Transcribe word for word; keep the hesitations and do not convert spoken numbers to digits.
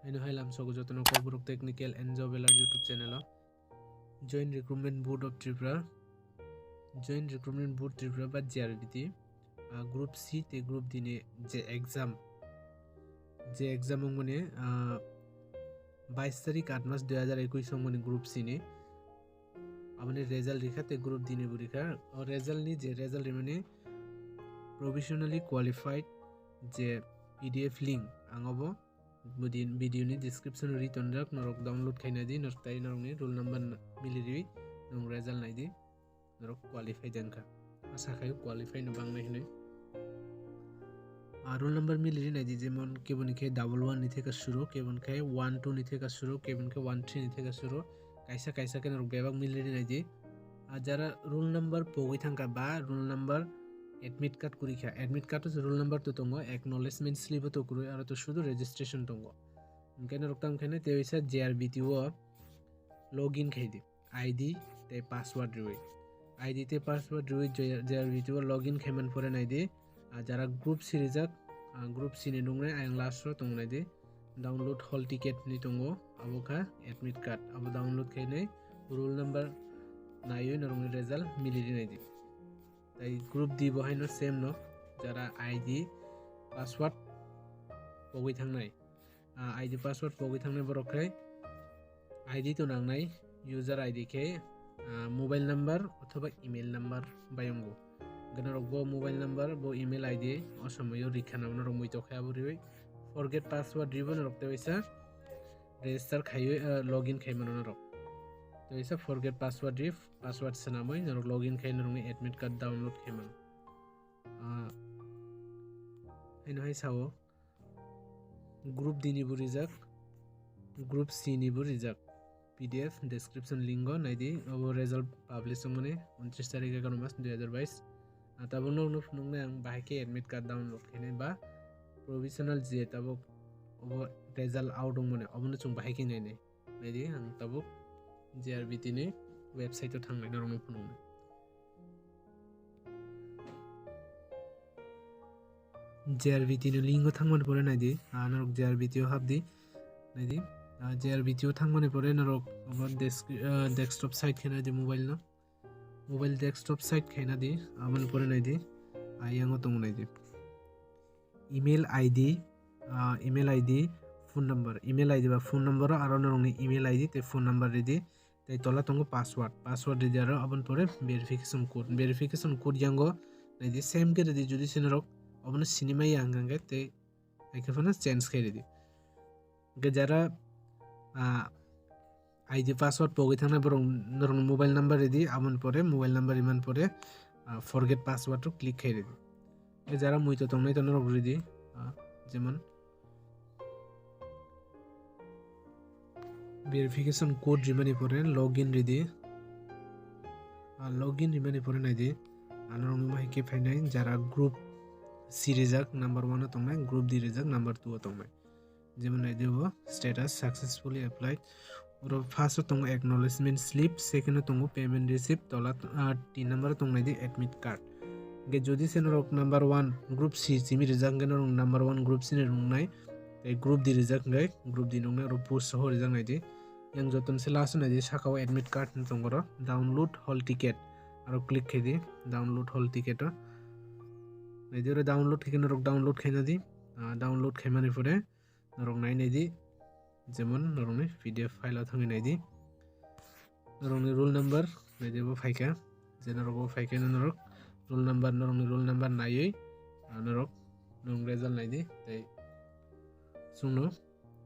Haino hai lamsogo jotono Kokborok Technical and Job Alert YouTube channel o. Joint Recruitment Board of Tripura, Joint Recruitment Board Tripura ba J R B T, ah, Group C tei Group D ni je exam, je exam wngmani, ah, bais tarik aat mas dui hazar ekush wngmani Group C ni. Aboni result rikha tei Group D ni bo rikha. O result ni je result rimani provisionally qualified je P D F link ang obo budi video ni description o ri tonjak, norok download khaina di, norok tai norokni roll number na-, mili riwi norok result nai di, norok qualify de wngkha. Asa khaio qualify no bangnai hinwi. Ah, roll number mili ri nai di, jemon keboni khe double one ni theka suru, keboni khe one two ni theka suru, keboni khe one three ni theka suru, kaisa kaisa khe norok bebak mili ri nai di. Ah, jara roll number pogwi thangkha ba roll number admit card kwrwi kha, admit card o roll number to tongo, acknowledgement slip o to kwrwi, aro to sudu registration tongo. Hwnkhe norok tamo khe tei waisa J R B T o login khai di, I D tei password riwi. I D tei password riwi J-, J R B T o login khai man pore nai di. Ah, jara Group C rijak, ah, Group C ni nungnai ayang last o tong nai di. Download hall ticket ni tongo, abo kha admit card. Abo download khainai roll number naiwi norokni result mili ri nai di. Tai Group D bo haino same no, jara I D, password pogwi thangnai. Ah, I D password pogwi thangnai borok khe I D to nangnai, user I D khe, ah, mobile number othoba email number bai wngo. Hwnkhe norok bo mobile number, bo email I D o somoio rikha nang norok muitok khe abo riwi. Forget password ribo norok tei waisa register khaiwi, ah, login khai mano norok. Tei waisa forget password ri, password swnamwi norok login khai norokni admit card download khai mano. Ah, haino hai sao. Group D ni bo rijak, Group C ni bo rijak. P D F description link o nai di, obo result publish wngmani untris tarik egaroh mas dui hazar bais. Ah, tabuk nokno phunuknai ang bahai khe admit card download khainai ba provisional je tabuk obo result out wngmani, obono chwng bahai khe nainai. Nai di, ang tabuk J R B T ni website o thangnai norokno phunuknai. J R B T ni link o thangmani pore nai di, ah, norok J R B T o hap di, nai di, ah, J R B T o thangmani pore norok obo desk-, ah, desktop site khe nai di mobile no, mobile desktop site khaina di, aboni pore nai di, ah, yango tongo nai di. Email I D, ah, email I D, phone number, email I D ba phone number o aro norokni email I D tei phone number ri di. Tei tola tongo password, password ridi aro aboni pore verification code, verification code yango naidi same khe ridi, jodi se norok obono sinimaya hwnkha khe tei hai khe phano change khe ridi. Hwnkhe jara, ah, I D password pogwi thangnai borok norokni mobile number ridi, aboni pore mobile number rimani pore, ah, forget password o click khe ridi. Hwnkhe jara muitu tongnai to norok ridi, ah, jemon verification code rimani pore login ridi. Ah, login rimani pore naidi. Ano rokni bahai khe phainai jara group C rijak number one o tongnai, group D rijak number two o tongnai. Jemon naidi bo status successfully applied. Oro first o tongo acknowledgement slip, second o tongo payment receipt, tola, ah, tin number o tong naidi admit card. Hwnkhe jodi se norok number one group C simi rijak hwnkhe norok number one group C ni rwngnai. Tei group D rijak hwnkhe group D noknai oro post soho rijak naidi. Yang jotono se last o naidi saka o admit card hinwi tongo oro. Download hall ticket. Aro click khaidi download hall ticket o. Naidi oro download khaikhe norok download khaina di. Ah, download khaimani pore norok nai naidi. Jemon norokni P D F file o thangwi naidi. Norokni roll number naidi bo phaikha. Je norok bo phaikhe norok roll number, norokni roll number naiwi, ah, norok norok result naidi. Tei chwngno